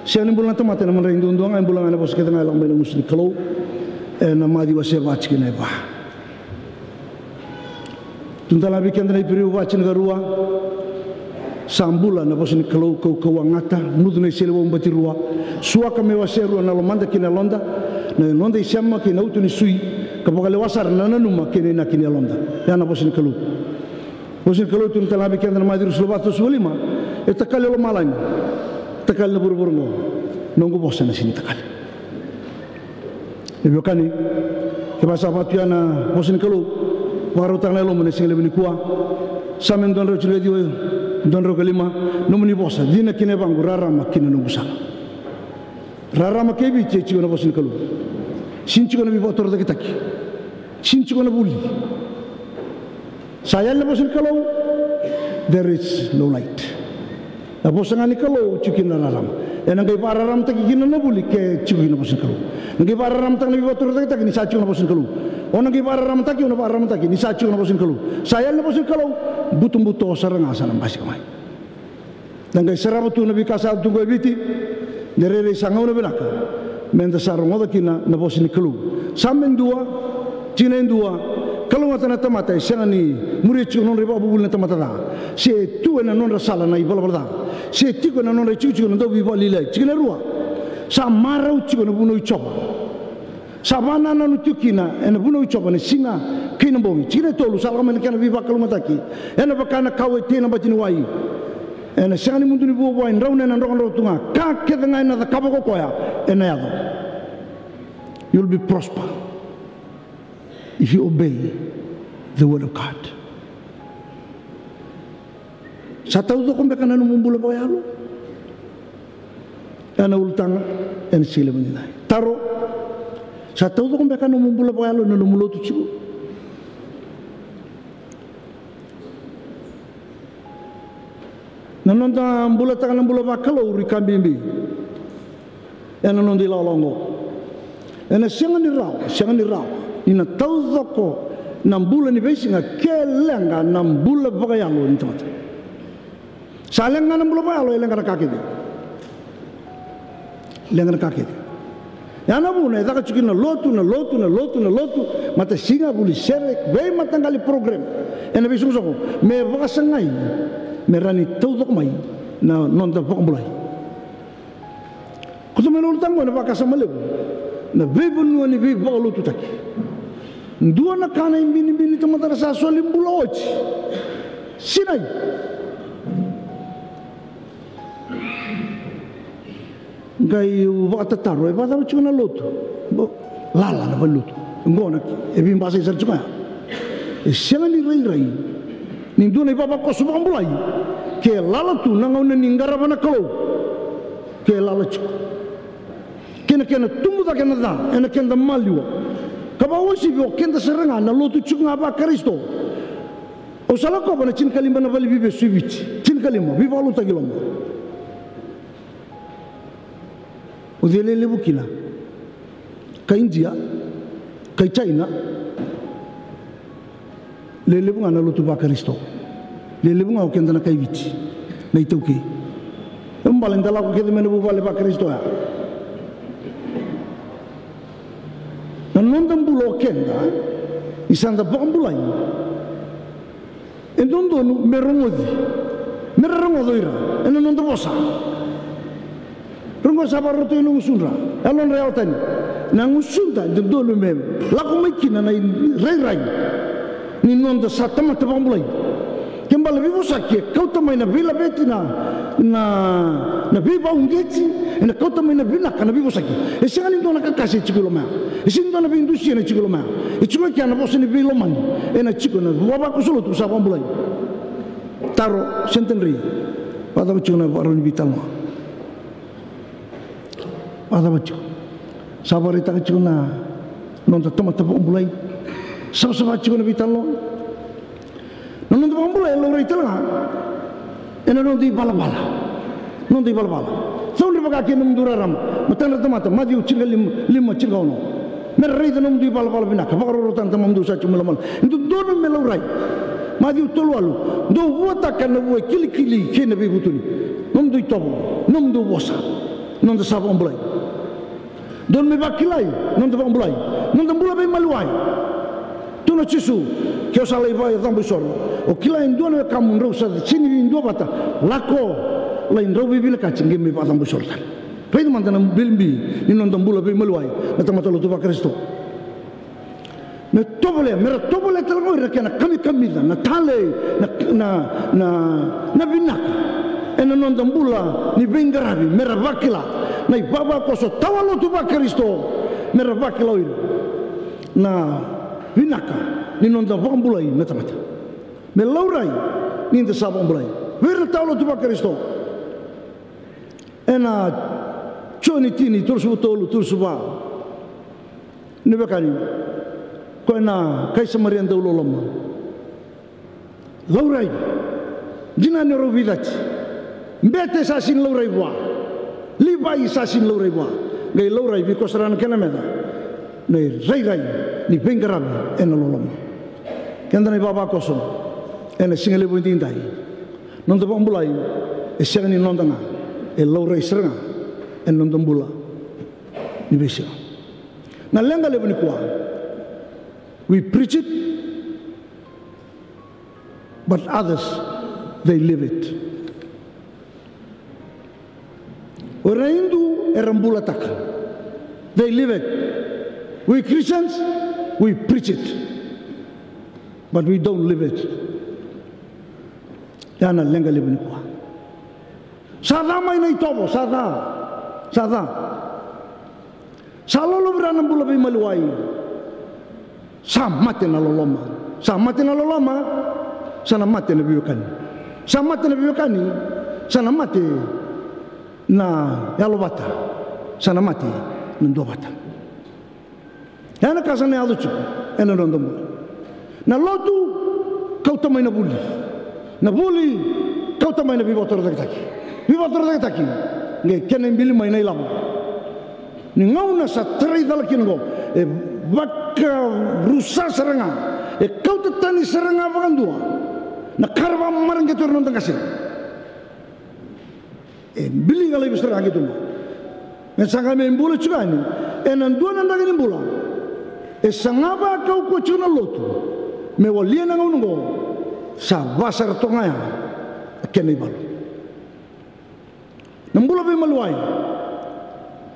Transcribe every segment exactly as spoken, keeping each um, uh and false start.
Sega ni bula na tamata ena madrai duadua ga, e bula ga ena vosa kece ga e lako mai na gusu ni Kalou. Ena Maciu wase va tikina e va. Tukuna tale ga vei keda na Iperiu va tinikarua. Sa bula na vosa ni Kalou, kaukauwa gata, mucu na iseleiwau batirua, suaka me wase rua na lomada kei na yaloda, na noda isema kei na uto ni sui, ka vakalewa sara na nanuma kei na inaki ni yaloda. Ya na vosa ni Kalou. Vosa ni Kalou e tukuna tale ga vei keda na Maciu ruasagavulu ka va, tolusagavulu ka lima, e takali o lomalagi, takali na vuravura oqo. Noqu vosa ena sega ni takali. E veiwekani, kevaka sa vaka tu ya na vosa ni Kalou, vakarautaka na yalomu ena siga levu nikua. Same dua na drau tinikaciwa, dua na drau ka lima, nomuni vosa, cina ki na yavaqu, rarama ki na noqu sala. Rarama kei Viti e tiko na vosa ni Kalou. Sega ni tiko na veivakatorocaketaki. Sega ni tiko na vuli. Sa yali na vosa ni Kalou, there is no light. Na vosa ga ni Kalou tiko kina na rarama. Ena qai vakararamataki kina na vuli ke tiko kina na vosa ni Kalou. Na qai vakararamataki na veivakatorocaketaki ni sa tiko na vosa ni Kalou. O na qai vakararamataki, o na vakararamataki ni sa tiko na vosa ni Kalou. Sa yali na vosa ni Kalou, butobuto sara ga sa na basika mai. Da qai sarava tu na veika sa yaco tu qo e Viti, de rairai sa gauna vinaka meda sa rogoca kina na vosa ni Kalou. Same dua, tikina e dua, kalougata na tamata e sega ni muria tiko na nodra ivakavuvuli na tamata ca, se tu ena nodra sala na ivalavala ca, se tiko ena nodra itikotiko na dauveivakaliliai. Tikina e rua, sa marau tiko na vunau i Jiova. Sa vakanananu tiko kina ena vunau i Jiova na siga kei na bogi. Tikina e tolu, sa lako mai na kena veivakalougatataki. Ena vaka na kawa e tei ena bati ni wai. Ena sega ni mudu ni vuavuai, drau na ena drokadroka tu ga. Ka kece ga ena cakava ko koya ena yaco. You'll be prosper if you obey the word of God. Sa taucoko beka na nomu bula vakayalo ena ulutaga ena siga levu nikua? Taro, sa taucoko beka na nomu bula vakayalo ena nomu lotu tiko? Na noda bulataka na bula vakalou e ka bibi ena noda ilakolako oqo. Ena sega ni rawa, sega ni rawa ni na taucoko na bula ni veisiga ke leqa na bula vakayalo ni tamata. Sa leqa ga na bula vakayalo, e leqa na ka kece. Leqa na ka kece. Ya na vuna e caka tiko kina na lotu, na lotu, na lotu, na lotu, matasiga, vuli sere, veimataqali program ena veisoqosoqo me vakasagai me rawa ni taucoko mai na noda vakabulai. Koto mai na ulutaga oqo ena vakasama levu, na veivanua ni veivakalotutaki. Dua na ka na ibinibini tamata era sa soli bula oti. Sinai. Qai vakatataro, e vakacava tiko na lotu? Bo, lala na valelotu. Oqo na, e veibasai sara tiko ya. E sega ni rairai ni dua na ivavakoso vakabulai ke lala tu na gauna ni qarava na Kalou. Ke lala tiko. Kei na kena tubu cake na ca ena keda maliwa. Ka vakauasivi o keda sara ga na lotu tiko ga vaKarisito. Au sa lakova na tinikalima na vale ni veivesu e Viti. Tinikalima, veivakalotutaki loma. O cei lelevu kina? Kai Idia, kai Jaina. Lelevu ga na lotu vaKarisito. Lelevu ga o keda na kai Viti, na iTaukei. E bale da lako kece mai na vuvale vaKarisito ya. Na noda bula o keda, ni sa da vakabulai, e dodonu me rogoci, me ra rogoca o ira ena noda vosa. Rogoca, sa vakarorogo na gusudra, yalodra yawa tani. Na gusuda e dodonu me lako mai kina na irairai ni noda sa tamata vakabulai. Ke bale veivosaki e kauta mai na veilaveti, na, na, na veivauqeti, ena kauta mai na vinaka na veivosaki. E sega ni dua na kakase e tiko i loma ya. E sega ni dua na veidusia na tiko i loma ya. E tiko e kea na vosa ni veilomani. Ena tiko na vavakoso lotu sa vakabulai. Taro, centenary. Vakacava tiko na vakarau ni veitalanoa? Vakacava tiko? Sa vakaraitaka tiko na noda tamata vakabulai. Savasava tiko na veitalanoa. Na noda vakabulai e laurai tale ga ena noda ivalavala. Noda ivalavala. Caudre vaka kei na nomudou rarama. Matadra tamata, Maciu tinikalima, lima, tinikaono. Me ra raica na nomudou ivalavala vinaka, vakarokorokotaka na Tamamudou sa tiko mai lomalagi. E dodonu me laurai. Maciu tolu walu. Dou vuataka na vua e kilikili kei na veivutuni. Nomudou itovo, nomudou vosa. Noda sa vakabulai. Dodonu me vakilai noda vakabulai, noda bula veimaliwai. Tukuna o Jisu, ke o sa lai vakacabo isoro, o kila e dua na wekamu drau sa sega ni duavata, lako, lai drau veivinakati, qai mai vakacabo isoro tale. Raica mada na bilibi ni noda bula veimaliwai na tamata lotu vaKarisito. Me tovolea, me ra tovolea tale ga o ira na kena kamikamica, na talei, na, na, na, na vinaka ena noda bula ni veiqaravi, me ra vakila na ivavakoso tawa lotu vaKarisito, me ra vakila o ira na vinaka ni noda vakabulai na tamata. Me laurai ni da sa vakabulai vei ira na tawa lotu vaKarisito. Ena Joni tini, tolusagavulu ka tolu, tolusagavulu ka va. Na veiwekani, ko na kai Samaria dau loloma. Laurai. Dina ni rau veicati. Bete sa sega ni laurai vua. Livai sa sega ni laurai vua. Qai laurai vei koya sara na kena meca na irairai ni veiqaravi ena loloma. Keda na ivavakoso ena siga levu edaidai. Noda vakabulai e sega ni noda ga, e laurai sara ga ena noda bula ni veisiga. Na leqa levu nikua, we preach it, but others, they live it. O ira na Idu era bulataka. They live it. We Christians, we preach it, but we don't live it. Ya na leqa levu nikua. Sa ca mai na itovo, sa ca. Sa ca. Sa lolovira na bula veimaliwai. Sa mate na loloma. Sa mate na loloma. Sa na mate na veiwekani. Sa mate na veiwekani. Sa na mate na yalovata. Sa na mate na duavata. Ya na ka sa na yaco tiko ena noda bula. Na lotu, kauta mai na vuli. Na vuli, kauta mai na veivakatorocaketaki. Veivakatorocaketaki, qai kena ibili mai na ilavo. Ni gauna sa tarai cala kina oqo, e vakarusa sara ga, e kauta tani sara ga vakadua na ka ra vakamareqeta o ira na noda qase. E bili ga laivi sara ga ki tuba. Me saga me bula tiko yani ena dua na draki ni bula. E saga vakaukauwa tiko na lotu me walia na gauna oqo. Sa vasara toka ga ya na kena ivalu. Na bula veimaliwai.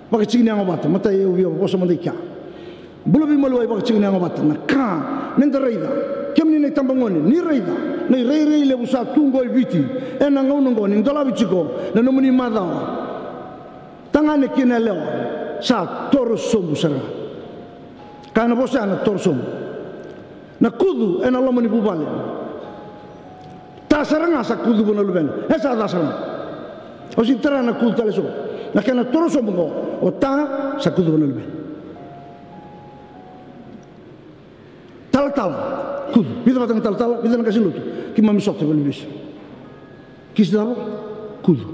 Vakatiki ni yago vata, matai au via vosa mada i kea. Bula veimaliwai vakatiki ni yago vata, na ka me da raica. Kemuni na itabagone, ni raica na irairai levu sa tu oqo e Viti ena gauna oqo, ni dolavi tiko na nomuni macawa. Tagane kei na yalewa sa toro sobu sara ga. Ka na vosa ya na toro sobu. Na kucu ena loma ni vuvale. Ta sara ga sa kucuva na luvena. E sa ca sara ga. Au sega ni tara na kucu tale eso. Na kena toro sobu oqo, o ta sa kucuva na luvena. Talatala, kucu. Vica vata na talatala, vica na qase ni lotu. Keimami sota vei na veivesu. Kisi cava? Kucu.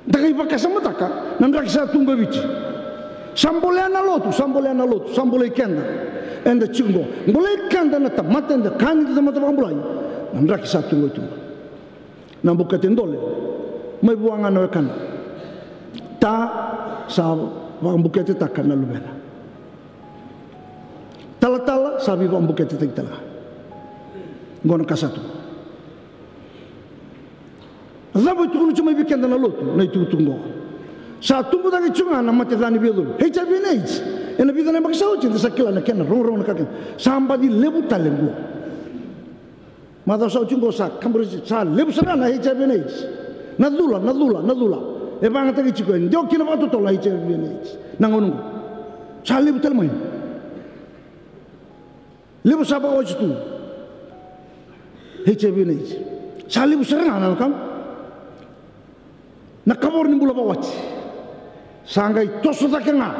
Da qai vakasamataka na draki sa tu oqo e Viti. Sa bolea na lotu, sa bolea na lotu, sa bolei keda. Eda tiko oqo. Bolei keda na tamata, eda kaya ni da tamata vakabulai. Na draki sa tu oqo e tuba. Na bukete dole. Mai vua ga na wekana. Ta sa vakabuketetaka na luvena. Talatala sa veivakabuketetaki tale ga. Oqo na ka sa tu. Na cava e tukuna tiko mai vei keda na lotu, na itukutuku oqo? Sa tubu cake tiko ga na mate ca ni veiyacovi, H I V and AIDS. Ena vica na yabaki sa oti eda sa kila na kena rogorogo na ka kece. Sa baci levu tale oqo. Macawa sa oti oqo sa kaburaki, sa levu sara ga na H I V and AIDS. Na cula, na cula, na cula. E vagataki tiko, e dewa kina vakatotolo na H I V and AIDS. Na gauna oqo. Sa levu tale mai. Levu sa vakawati tu. H I V and AIDS. Sa levu sara ga na ka. Na kavoro ni bula vakawati. Sa qai toso cake ga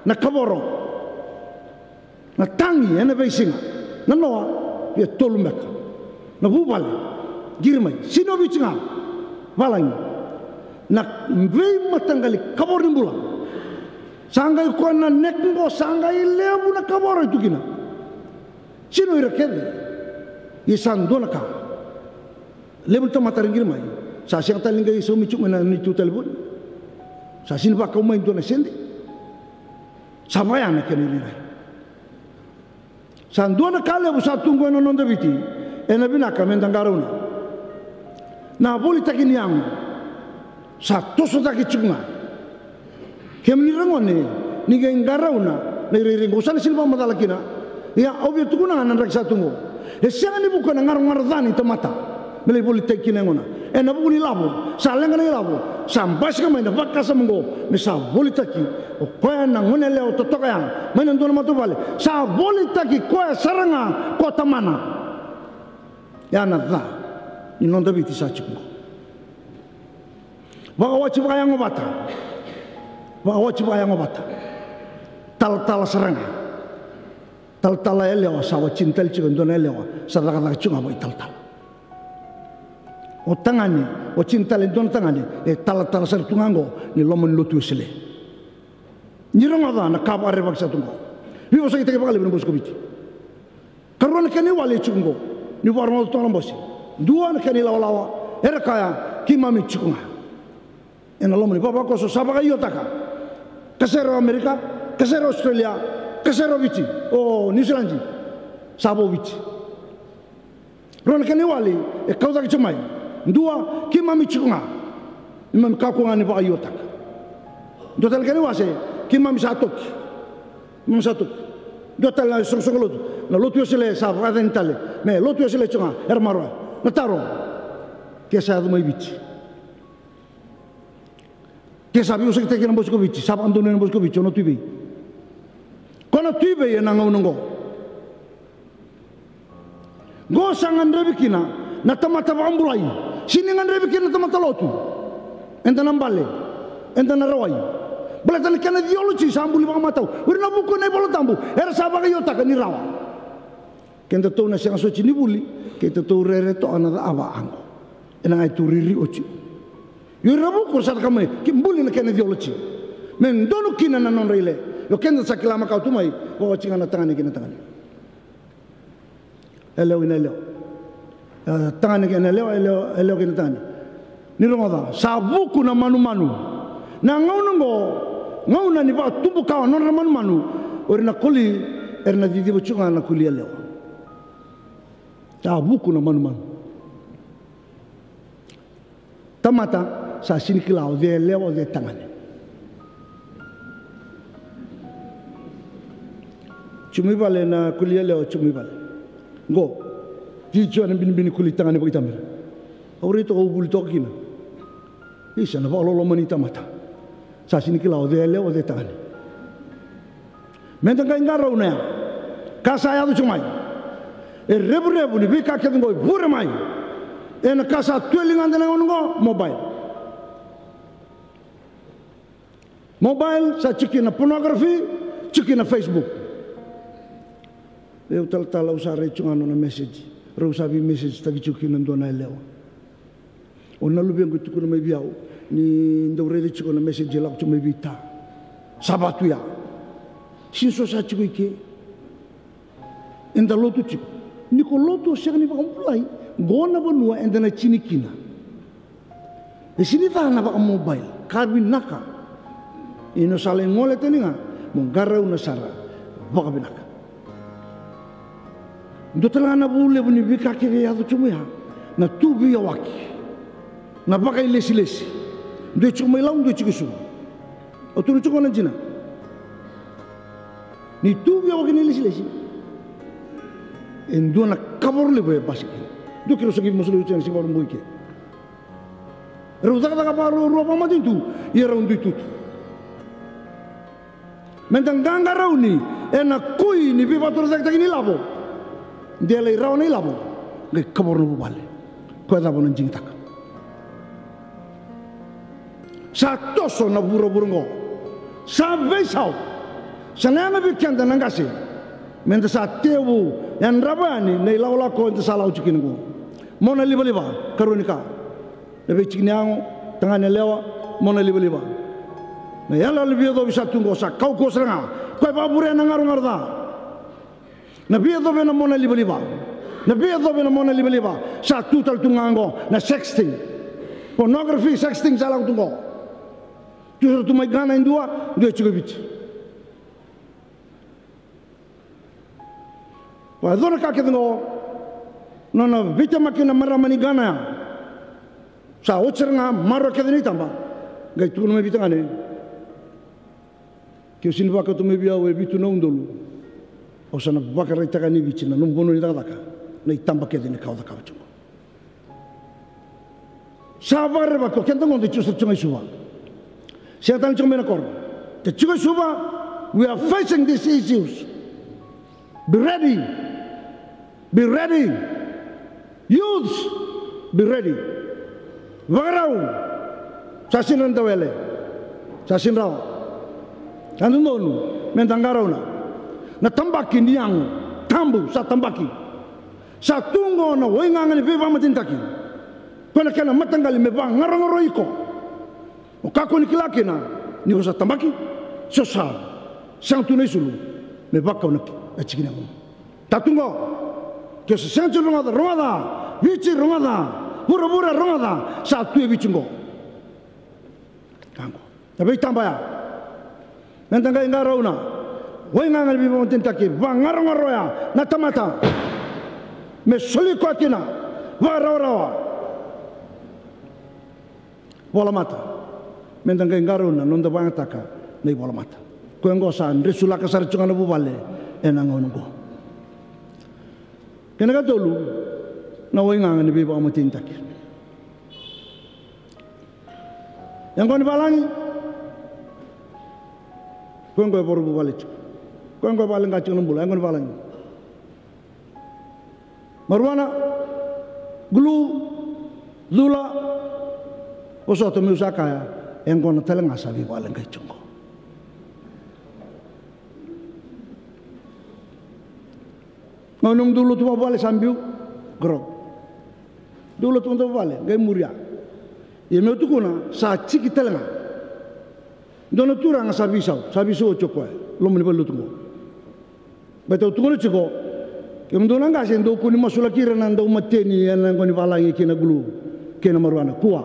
na kavoro. Na tagi ena veisiga. Na noa, ia tolu beka. Na vuvale. Qiri mai. Sinovi tiko ga. Valagi. Na veimataqali kavoro ni bula. Sa qai koya na neck oqo, sa qai levu na kavoro e tu kina. Sega ni o ira kece. Ia sa dua na ka. Levu na tamata era qiri mai. Sa sega tale ni qai saumi tiko mai na neitou talevoni. Sa sini vakau mai dua na sede. Sa vaya na kena irairai. Sa dua na ka levu sa tu qo ena noda Viti, ena vinaka meda qarauna. Na volitaki ni yago sa toso cake tiko ga. Kemuni ragone, ni qai qarauna na irairai qo, sa na sini vakamacala kina. Ia, au via tukuna ga na draki sa tu qo. E sega ni vuku ena garogaro ca ni tamata me lai volitaki kina yagona. Ena vuku ni lavo, sa leqa na ilavo, sa basika mai na vakasama qo me sa volitaki o koya na gone yalewa totoka ya mai na dua na matavuvale. Sa volitaki koya sara ga ko tamana. Ya na ca ni noda Viti sa tiko qo. Vakawati vakayago vata. Vakawati vakayago vata. Talatala sara ga. Talatala yalewa sa watini tale tiko e dua na yalewa sa cakacaka tiko ga vakaitalatala. O tagane, watini tale e dua na tagane e talatala sara tu ga qo ni loma ni Lotu Wesele. Ni rogoca na ka vakarerevaki sa tu qo. Veivosakitaki vakalevu ena Bose ko Viti. Karua na kena iwali e tiko qo, ni vakarogoca toka na bose. Dua na kena ilawalawa era kaya, keimami tiko ga ena loma ni vavakoso sa vakaiotaka. Ka sere o Amerika, ka sere o Australia, ka sere o Viti, o Niusiladi, sa vo Viti. Rua na kena iwali e kau cake tiko mai. Dua, keimami tiko ga. Keimami kakua ga ni vakaiotaka. Dua tale na kena iwase, keimami sa toki. Keimami sa toki. Dua tale na isoqosoqo lotu, na Lotu Wesele sa vakayacani tale me Lotu Wesele tiko ga, era maroroya. Na taro, ke sa yaco mai Viti, ke sa veivosakitaki ena Bose ko Viti, sa vakadonui ena Bose ko Viti, o na tu i vei? Ko na tu i vei ena gauna qo? Qo sa gadrevi kina na tamata vakabulai. Sini gadrevi kina na tamata lotu. Eda na bale, eda na rawai. Baleta na kena theology sa buli vakamatau. O ira na vuku ena iVola Tabu era sa vakaiotaka ni rawa. Kedatou na sega soti ni vuli, kedatou rere toka na cava qo. Ena qai tou riri oti. Io, ira vuku sa taka mai, ke buli na kena theology. Me donu kina na nodra ile. Io, keda sa kila makawa tu mai, vakawati ga na tagane kei na tagane. Yalewa kei na yalewa. E, tagane kei na yalewa, yalewa, yalewa kei na tagane. Ni rogoca, sa vuku na manumanu. Na gauna oqo, gauna ni vakatubu kawa nodra manumanu, o ira na koli, era na ciciva tiko ga na koli yalewa. Sa vuku na manumanu. Tamata, sa sini kila o cei yalewa, o cei tagane. Tiko mai vale na koli yalewa, tiko mai vale. Qo, tiko na binibini koli tagane vakaitamera. Au rai toka, au vuli toka kina. Isa na vakaloloma ni tamata. Sa sini kila o cei yalewa, o cei tagane. Meda qai qarauna ya. Ka sa yaco tiko mai. E revurevu ni veika kece qo e vure mai. Ena ka sa tu e ligada na gauna qo, mobile. Mobile sa tiko kina pornography, tiko kina Facebook. Vei au talatala, au sa rai tiko ga nona message. Rau sa vei message taki tiko kina dua na yalewa. O na luvequ e tukuna mai vei au ni dau raica tiko na message e lako tiko mai vei ta. Sa vatu ya. Sini so sa tiko i ke. Eda lotu tiko. Ni ko lotu o sega ni vakabulai, qo na vanua eda na tini kina. E sini ca na vakamobile, ka vinaka. Ia ni o sa lai gole tani ga, mo qarauna sara vakavinaka. Dua tale ga na vu levu ni veika kece e yaco tiko mai ya, na tu veiyawaki, na vakailesilesi. Dua e tiko mai Lau, dua e tiko e Suva. O tukuna tiko na jina. Ni tu veiyawaki na ilesilesi. E dua na kavoro levu e basika. Dua keirau sa qai masulaki oti ena siga Vakaraubuka i ke. Rau cakacaka vakaruarua vakamatanitu, ia rau dui tutu. Meda qaqarauni ena kui ni veivakatorocaketaki ni lavo. De lai rawa na ilavo, qai kavoro na vuvale. Koya cava o na digitaka? Sa toso na vuravura oqo. Sa veisau. Sa na yaga vei keda na qase. Meda sa tevu yadrava yani na ilakolako eda sa lako tiko kina oqo. Mona livaliva, karua ni ka. Na veitiki ni yago, tagane yalewa, mona livaliva. Na yalayala ni veiyacovi sa tu oqo sa kaukauwa sara ga. Koya e vakavurea na garogaro ca. Na veiyacovi ena mona livaliva. Na veiyacovi ena mona livaliva. Sa tu tale tu ga oqo na sexting. Pornography, sexting sa lako tu qo. Tu sara tu mai Ghana e dua, dua e tiko e Viti. Vakayacora na ka kece qo, nona veitemaki na marama ni Ghana ya. Sa oti sara ga, maroroya kece na itaba. Qai tukuna mai Viti ga ni, ke o sega ni vakauta mai vei au e vitu na udolu, au sa na vakaraitaka yani e Viti na nomu vanua ni cakacaka, na itaba kece ni ka o cakava tiko. Sa vakarerevaki o keda qo da tiko sara tiko ga i Suva. Sega tale ni tiko mai na koro. Da tiko i Suva, we are facing these issues. Be ready. Be ready. Youths, be ready. Vakarau. Sa sega ni dau wele. Sa sega ni rawa. Sa dodonu meda qarauna. Na tabaki ni yago tabu sa tabaki. Sa tu qo na waigaga ni veivakamatenitaki. Ko na kena mataqali me vagarogaroi iko. O kakua ni kila kina ni ko sa tabaki, se o sa sega tu na isulu me vakau na tiki ni yagomu. Sa tu qo, ke o sa sega tu ni rogoca, rogoca, Viti rogoca, vuravura rogoca, sa tu e Viti qo. Ka qo. Na veitaba ya. Meda qai qarauna. Waigaga ni veivakamatenitaki, vagarogaroya na tamata. Me soli koya kina vakarawarawa. Volamata. Meda qai qarauna noda vakayagataka na ivolamata. Koya qo sa dresulaka sara tiko ga na vuvale ena gauna qo. Kena ikatolu, na waigaga ni veivakamatenitaki. Yaqona ni valagi. Koya qo e vakaravuvale tiko. Koya qo e vakaleqa tiko na bula, yaqona ni valagi. Marijuana, glue, cula, vosota meu sa kaya, yaqona tale ga sa veivakaleqai tiko qo. Gauna noqu dau lotu vakavuvale sa biu, grog. Dau lotu vakavuvale, qai muria. Ia meu tukuna, sa tiki tale ga. Dua na turaga sa veisau, sa veisau oti o koya, loma ni valenilotu qo. Baleta au tukuna tiko, kemudou na qase, dou kua ni masulaki ira na daumateni ena yaqona ni valagi kei na glue, kei na marijuana. Kua,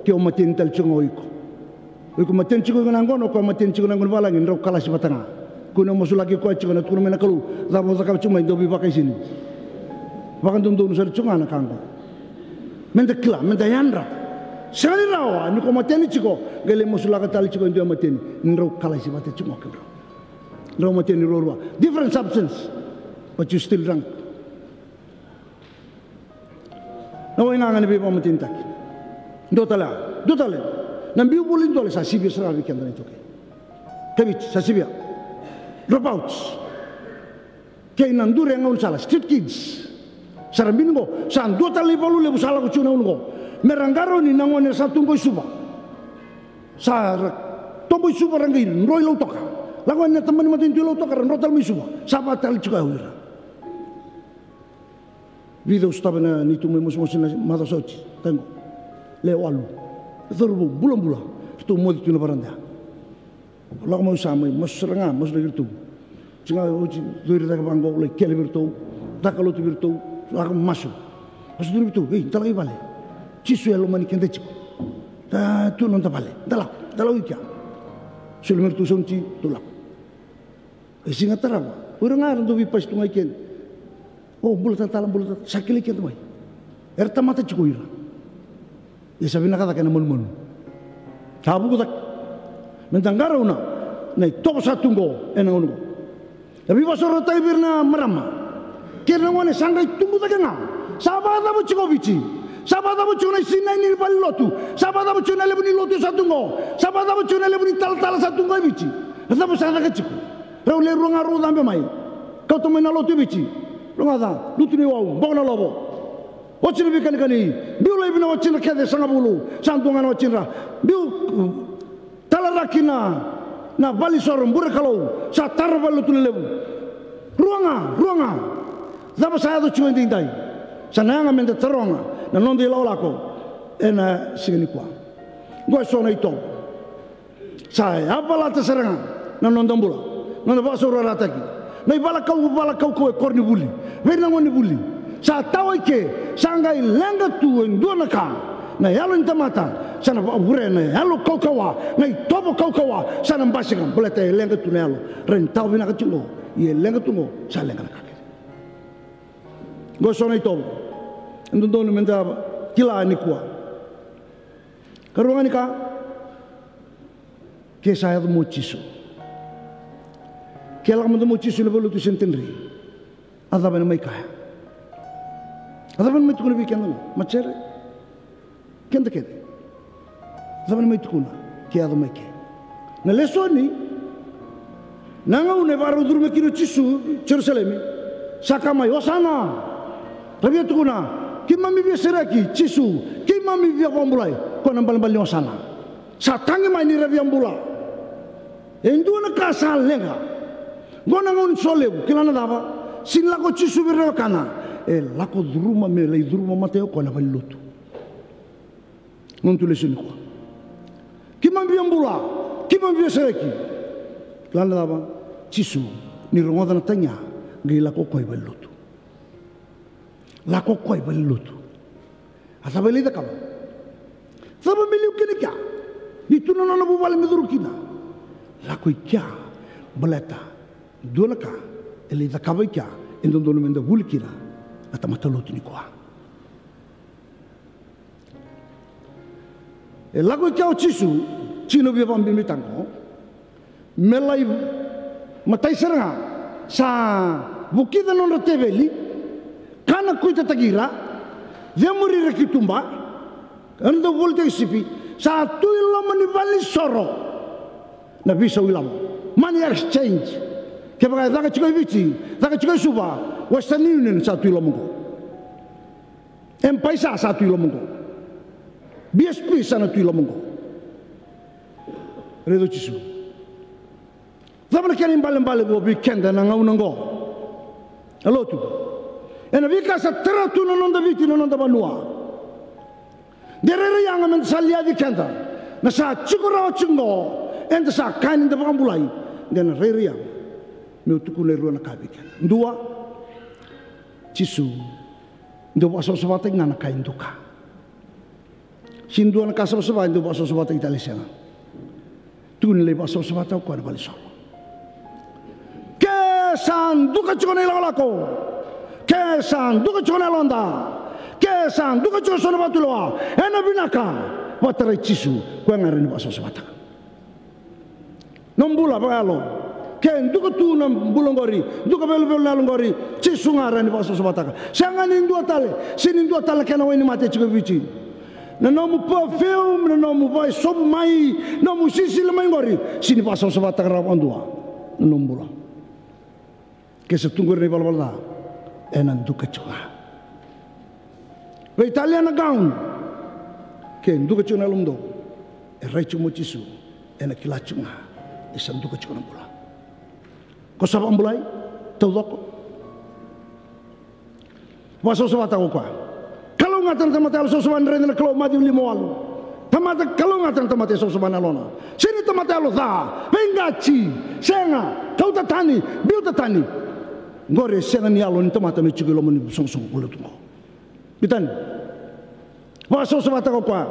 ke o mateni tale tiko ga o iko. O iko mateni tiko iko na yaqona, o koya mateni tiko na yaqona ni valagi, drau kalasi vata ga. Kua ni o masulaki koya tiko, na tukuna mai na Kalou, cava o cakava tiko mai, dau veivakaisini. Vakadodonu sara tiko ga na ka qo. Meda kila, meda yadra. Sega ni rawa ni ko mateni tiko, qai lai masulaka tale tiko e dua e mateni, ni drau kalasi vata tiko ga o kedrau. Drau mateni ruarua. Different substance, but you still drunk. Na waigaga ni veivakamatenitaki. Dua tale, dua tale. Na biu voli dole sa sivia sara vei keda na iTaukei. Keviti, sa sivia. Dropouts. Kei na duri e gaunisala, street kids. Sa ra bini qo, sa dua tale na ivalu levu sa lako tiko na gauna qo. Me ra qarauni na gone sa tu qo i Suva. Sa ra tobo i Suva ra qai dro i Lautoka. Lako yani na tabana ni matanitu i Lautoka, ra dro tale mai Suva. Sa va tale tiko o ira. Vica au sotava na neitou mai mosimosi na macawa sa oti, taqo. Le walu. Cauravou bulabula. Ratou moce tu na varada ya. Lako mai, au sa mai masu sara ga, masulaki iratou. Tiko ga oti, curu cake vaqo, lai kele vei iratou. Caka lotu vei iratou. Lako masu. Masu tu vei iratou, ei, da lako i vale. Jisu e lomani keda tiko. Da tu noda vale. Da lako, da lako i kea. Soli mai iratou sa oti, tou lako. E siga tarava, o ira ga era dau veipasi tu ga i keda. O, bula tatala, bula tatala, sa kilai keda mai. Era tamata tiko o ira. Ia sa vinaka cake na manumanu. Sa vuku cake. Meda qarauna na itovo sa tu qo ena gauna qo. E veivakasaurarataki vei ira na marama kei ira na gone sa qai tubu cake ga. Sa vakacava tiko o Viti? Sa vakacava tiko na isinai ni valenilotu? Sa vakacava tiko na levu ni lotu sa tu qo? Sa vakacava tiko na levu ni talatala sa tu qo e Viti? Na cava sa caka tiko? Rau le rua ga rau cabe mai. Kauta mai na lotu e Viti. Rogoca, lutu na iwau, boko na lovo. Oti na veikanikani, biu laivi na watidra kece sagavulu, sa dua ga na watidra. Biu, uh, talaraki na, na valenisoro, bure kalou, sa tara valenilotu na levu. Rua ga, rua ga. Cava sa yaco tiko edaidai? Sa na yaga meda taroga na noda ilakolako ena siga nikua. Qo e so na itovo. Sa yavalata sara ga na noda bula, noda vakasaurarataki. Na ivala kau, vala kaukau e koronivuli, vei ira na gonevuli. Sa tawa i ke, sa qai leqa tu e dua na ka. Na yalo ni tamata sa na vavure na yalo kaukauwa, na itovo kaukauwa sa na basika, baleta e leqa tu na yalo. Rawa ni tawa vinaka tiko qo, ia e leqa tu qo, sa leqa na ka kece. Qo so na itovo e dodonu meda kila nikua. Karua ga ni ka, ke sa yaco mai o Jisu, ke lako mada mai o Jisu ena valenilotu Centenary, a cava ena mai kaya? A cava ena mai tukuna vei keda qo? Matasere, keda kece. A cava ena mai tukuna ke yaco mai ke? Na lesoni, na gauna e vakarau curuma kina o Jisu i Jerusalemi, sa kaya mai, "Osana!" Ra via tukuna, "Keimami via sereki, Jisu, keimami via vakabulai." Koya na ibalebale ni osana. Sa tagi mai ni ra via bula. E dua na ka sa leqa. Qo na gauna ni solevu, kila na cava? Sega ni lako o Jisu vei ira na wekana. E lako curuma, me lai curuma matai o koya na valenilotu. Noda lesoni nikua. Keimami via bula, keimami via sereki. Kila na cava? Jisu, ni rogoca na tagi ya, qai lako o koya i valenilotu. Lako o koya i valenilotu. A cava e lai cakava? Cava me liu kina i kea? Ni tu na nona vuvale me curu kina. Lako i kea, baleta dua na ka e lai cakava i kea e dodonu meda vuli kina na tamata lotu nikua. E lako i kea o Jisu, tiko na via vakabibitaka qo, me lai, matai sara ga, sa vukica nodra teveli, kana kuitataki ira, cemuri ira ki tuba, era dau volitaki sipi, sa tu i loma ni valenisoro na veisau ilavo. Money exchange. Kevaka e caka tiko e Viti, caka tiko e Suva, Western Union sa tu i loma qo. M-PAiSA sa tu i loma qo. BSP sa na tu i loma qo. Raica o Jisu. Cava na kena ibalebale qo vei keda na gauna qo? A lotu. Ena veika sa tara tu na noda Viti, na noda vanua. De rairai yaga meda sa liaci keda. Na sa tiko rawa tiko qo, eda sa kaya ni da vakabulai. De na rairai yaga meu tukuna e rua na ka vei keda. Dua, Jisu, dau vakasavasavataki ga na ka e duka. Sega ni dua na ka savasava e dau vakasavasavataki tale, sega. Tukuni lai vakasavasavataka o koya na valenisoro. Ke sa duka tiko na ilakolako, ke sa duka tiko na yaloda, ke sa duka tiko so na vakatulewa, ena vinaka, vakatarai Jisu, koya ga e rawa ni vakasavasavataka. Nomu bula vakayalo. Ke duka tu na bula oqori, duka velovelo na yalo oqori, Jisu ga e rawa ni vakasavasavataka. Sega ni dua tale, sega ni dua tale na kena wainimate e tiko e Viti. Na nomu perfume, na nomu vakaisovu mai, nomu sisila mai oqori, sega ni vakasavasavataka rawa vakadua na nomu bula. Ke sa tu qori na ivalavala ca, ena duka tiko ga. Veitalia na gauna, ke duka tiko na yalomudou, e rai tiko mai o Jisu, ena kila tiko ga ni sa duka tiko na bula. Ko sa vakabulai taucoko. Vakasavasavataka o koya. Kalougata na tamata yalosavasava, ni raica na Kalou, Maciu lima, walu. Tamata kalougata na tamata e savasava na yalona. Sega ni tamata yalo ca, veiqati, sega, kauta tani, biuta tani. Qori e sega ni yalo ni tamata me tiko i loma ni soqosoqo ko lotu qo. Biuta tani. Vakasavasavataka o koya.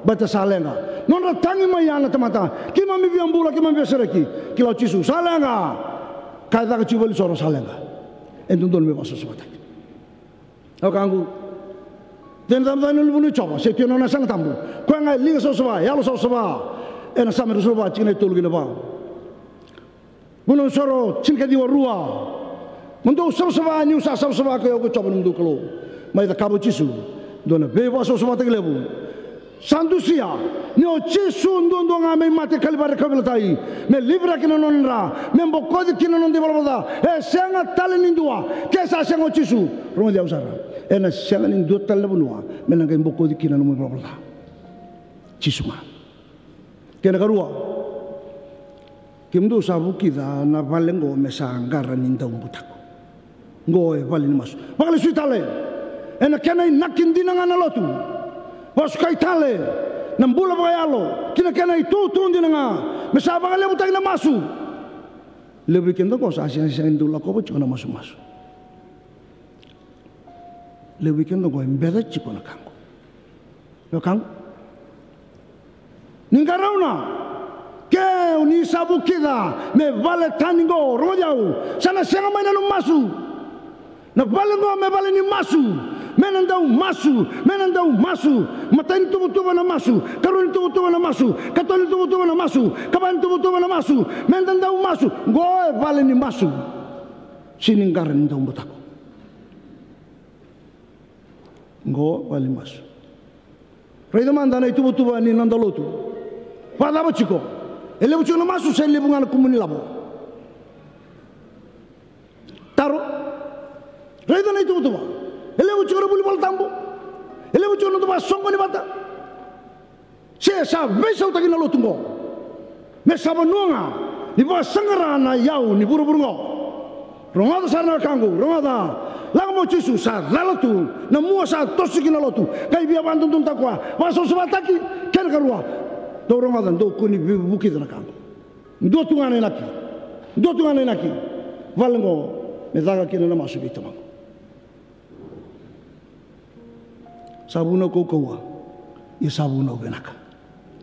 Baleta sa leqa. Nodra tagi mai ya na tamata. Keimami via bula, keimami via sereki. Kila o Jisu, sa leqa. Ka e caka tiko valenisoro sa leqa. E dodonu me vakasavasavataki. Au kaya qo, de na cava na ulunivanua i Jiova, se tu ena nona yasana tabu. Koya ga e liga savasava, yalo savasava. Ena Same ruasagavulu ka va, tikina e tolu ki na va. Vunau soro tinikaciwa, rua. Mo dou savasava, niu sa savasava, koi au ko Jiova nomudou Kalou. Mai cakava o Jisu dua na veivakasavasavataki levu. Sa dusia ni o Jisu duadua ga mai mate e Kalivari, kauveilatai, me liviraki na nona dra, me bokoci kina na noda ivalavala ca. E sega tale ni dua. Ke sa sega o Jisu, rogoci au sara, ena sega ni dua tale na vanua me na qai bokoci kina na nomu ivalavala ca. Jisu ga. Kena karua, kemudou sa vukica na vale qo me sa qara ni daubutako. Qo e vale ni masu. Vakalesui tale ena kena inaki dina ga na lotu. Vakasukai tale na bula vakayalo ki na kena itutu dina ga, me sa vakalevutaki na masu. Levu vei keda qo sa sega, sega ni dau lakova tiko na masumasu. Levu vei keda qo e beca tiko na ka qo. Wekaqu, ni qarauna, ke o ni sa vukica me vale tani qo, rogoci au, sa na sega mai na nomu masu. Na vale qo me vale ni masu. Me na dau masu, me na dau masu. Matai ni tuvatuva na masu, karua ni tuvatuva na masu, katolu ni tuvatuva na masu, kava ni tuvatuva na masu. Me da dau masu. Qo e vale ni masu. Sini qara ni dau butako. Qo vale ni masu. Raica mada na ituvatuva ni noda lotu. Vakacava tiko? E levu tiko na masu se levu ga na kumuni lavo? Taro. Raica na ituvatuva. E levu tiko na vuli Vola Tabu? E levu tiko na noda vakasoqoni vata? Se sa veisautaki na lotu qo me sa vanua ga ni vakasaqara na iyau ni vuravura qo. Rogoca sara na wekaqu, rogoca. Lako mai o Jisu, sa cala tu na mua, sa toso kina na lotu. Qai via vakadodonutaka koya, vakasavasavataki. Kena karua, dou rogoca, dou kua ni veivukica na ka qo. Dua tu ga na inaki. Dua tu ga na inaki. Vale qo me caka kina na masu vei tamaqu. Sa vunau kaukauwa, ia sa vunau vinaka.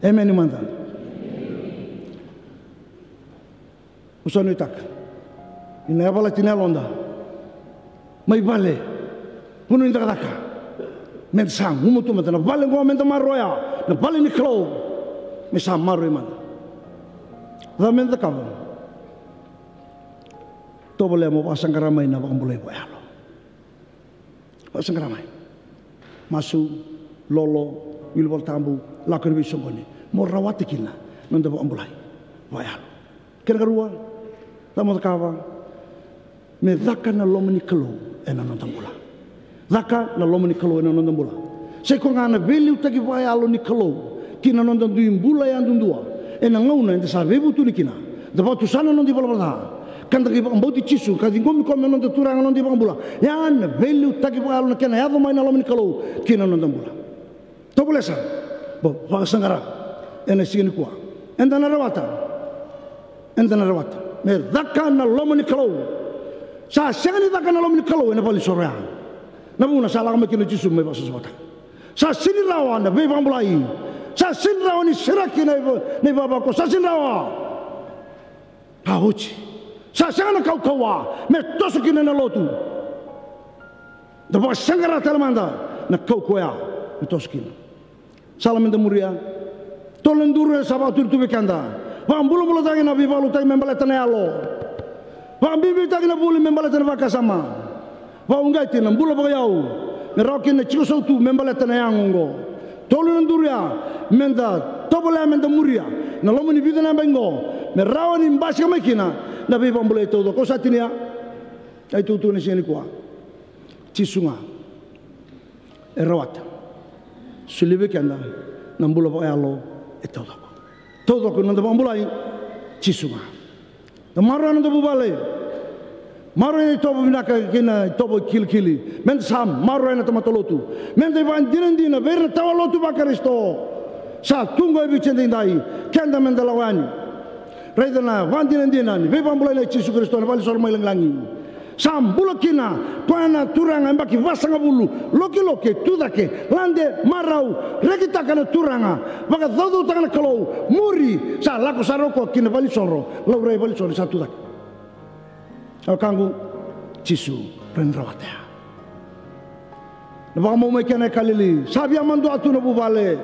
Emeni mada. Au sa nuitaka ni na yavalati na yaloda mai vale, vanua ni cakacaka, meda sa gumatua mada na vale qo meda maroroya, na vale ni Kalou, me sa maroroi mada. Cava meda cakava? Tovolea mo vakasaqara mai na vakabulai vakayalo. Vakasaqara mai. Masu, lolo, wili Vola Tabu, lako ena veisoqoni. Mo rawata kina na noda vakabulai vakayalo. Kena karua, cava mo cakava? Me caka na loma ni Kalou ena noda bula. Caka na loma ni Kalou ena noda bula. Sa i koya ga na veiliutaki vakayalo ni Kalou ki na noda dui bula yadudua ena gauna eda sa veivutuni kina. Da vakatusa na noda ivalavala ca ka da qai vakabauti Jisu ka ciqomi koya me noda Turaga, noda iVakabula. Ya na veiliutaki vakayalo na kena yaco mai na loma ni Kalou ki na noda bula. Tovolea sara mo vakasaqara ena siga nikua. Eda na rawata. Eda na rawata me caka na loma ni Kalou. Sa sega ni caka na loma ni Kalou ena valenisoro ya. Na vuna sa lako mai kina o Jisu mai vakasavasavataka. Sa sini rawa na veivakabulai. Sa sini rawa ni sereki na iva-, na ivavakoso. Sa sini rawa. A oti. Sa sega na kaukauwa me toso kina na lotu. Da vakasaqara tale mada na kaukauwa ya me toso kina. Sala meda muria. Tolu na duru e sa vakaturi tu vei keda. Vakabulabulataki na veivakalougatataki me baleta na yalo. Vakabibitaki na vuli me baleta na vakasama. Vakauqeti na bula vakayau me rawa kina na tiko sautu me baleta na yago oqo. Tolu na duru ya meda tovolea meda muria na loma ni vica na yabaki oqo me rawa ni basika mai kina na veivakabulai taucoko. Au sa tinia. A itukutuku ni siga nikua. Jisu ga e rawata. Solia vei keda na bula vakayalo e taucoko. Taucoko na noda vakabulai, Jisu ga. Da maroroya na noda vuvale. Maroroya na itovo vinaka kei na itovo kilikili. Meda sa maroroya na tamata lotu. Meda ivakadinadina vei ira na tawa lotu vaKarisito. Sa tu qo e Viti edaidai. Keda meda lako yani. Raica na vakadinadina ni veivakabulai nei Jisu Karisito ena valenisoro mai lagilagi. Sa bula kina koya na Turaga yabaki vasagavulu, lokiloki, tucake, lade, marau, rekitaka na Turaga, vakacaucautaka na Kalou, muri, sa lako sara o koya ki na valenisoro, laurai valenisoro ni sa tucake. Au kaya qo, Jisu, rawa ni rawata ya. Na vakamau mai kena e Kalili, sa via madua tu na vuvale.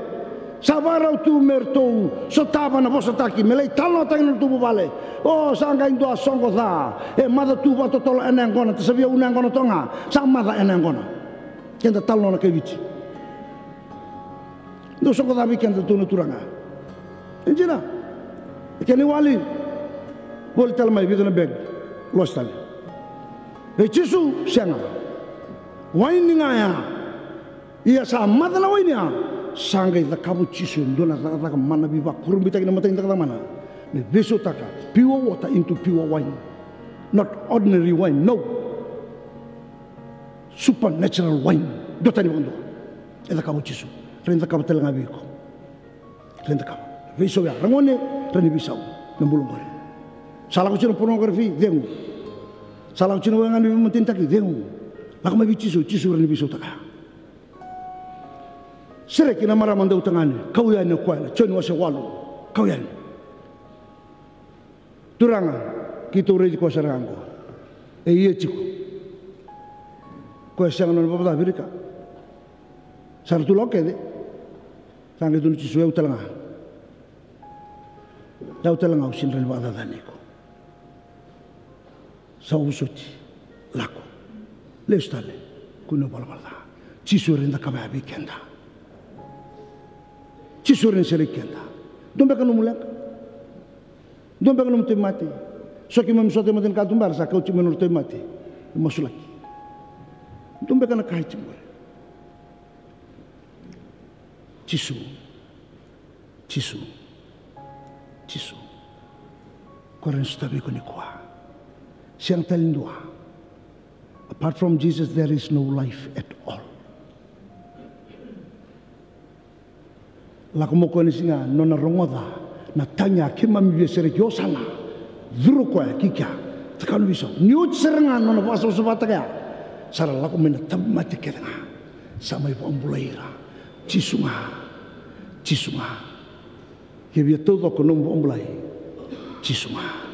Sa vakarau tu me ratou sotava na vosataki me lai talanoataki na nodratou vuvale. O, sa qai dua soqo ca e maca tu vakatotolo ena yaqona, ta sa via una yaqona toka ga, sa maca ena yaqona. Keda talanoa na kai Viti. Dau soqo ca vei keda tu na turaga. E dina. E kena iwali. Voli tale mai vica na bag. Losi tale. Vei Jisu, sega. Waini ga ya. Ia sa maca na waini ya. Sa qai cakava o Jisu e dua na cakacaka mana veivakurabuitaki na matai ni cakacaka mana. Me veisautaka pure water into pure wine. Not ordinary wine, no. Supernatural wine. Duatani vakadua. E cakava o Jisu. Rawa ni cakava tale ga vei iko. Rawa ni cakava. Veisau ya. Ragone, rawa ni veisau. Na bula oqori. Sa lako tiko na pornography, cegu. Sa lako tiko na waigaga ni veimatenitaki, cegu. Lako mai vei Jisu, Jisu rawa ni veisautaka. Sereki na marama dautagane, kau yani o koya, na Joni wase walu, kau yani. Turaga, keitou raici koya sara ga oqo. E ia tiko. Koya sega nona vakacavirika. Sa ra tu lako kece. Sa qai tukuna o Jisu, o yau tale ga. O yau tale ga au sega ni rawa ni vakacacani iko. Sa vosoti, lako. Lesu tale, kua ni valavala ca. Jisu e rawa ni cakava ya vei keda. Jisu e rawa ni sereki keda. Dua beka nomu leqa. Dua beka nomu tauvimate. So keimami so tauvimate na katuba era sa kauti mai na nodra tauvimate. E masulaki. Dua beka na ka e tiko qori. Jisu. Jisu. Jisu. Ko rawa ni sotavi iko nikua. Sega tale ni dua. Apart from Jesus, there is no life at all. Lako mai o koya na siga, nona rogoca na tagi a keimami via sereki, Osana, curu o koya ki kea, cakava na veisau. Ni oti sara ga nona vakasavasavataka ya, sa ra lako mai na tauvimate kece ga. Sa mai vakabulai ira. Jisu ga. Jisu ga. Ke via taucoko nomu vakabulai, Jisu ga.